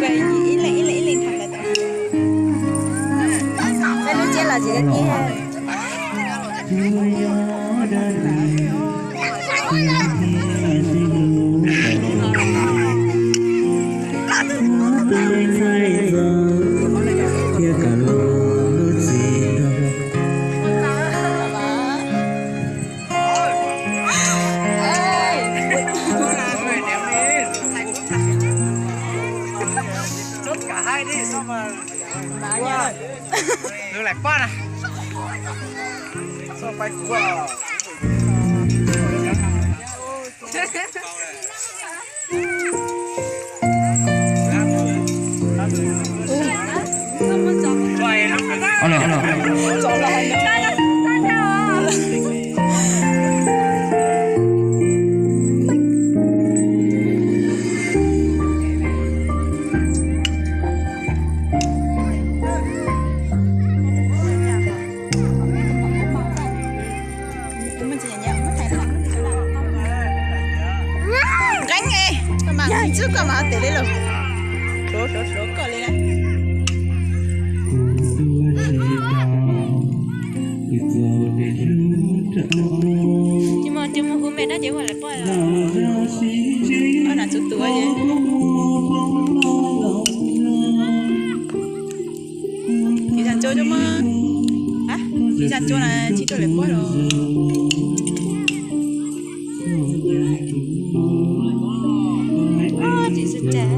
Ib leeg ib leeg ib leeg tham lawm. Peb lub tsiab los tsis nyiam. Nws laim paj na. Nqeeb e, koj mas nqeeb xwb koj mas tes li los. Suav suav suav koj li na. Ces mus hu me dab ces ua lawm poj. Koj nam txhub tus. Tsis xav cua cov mas, tsis xav cua na tsis tuaj lawm poj los. Tsis xav cua.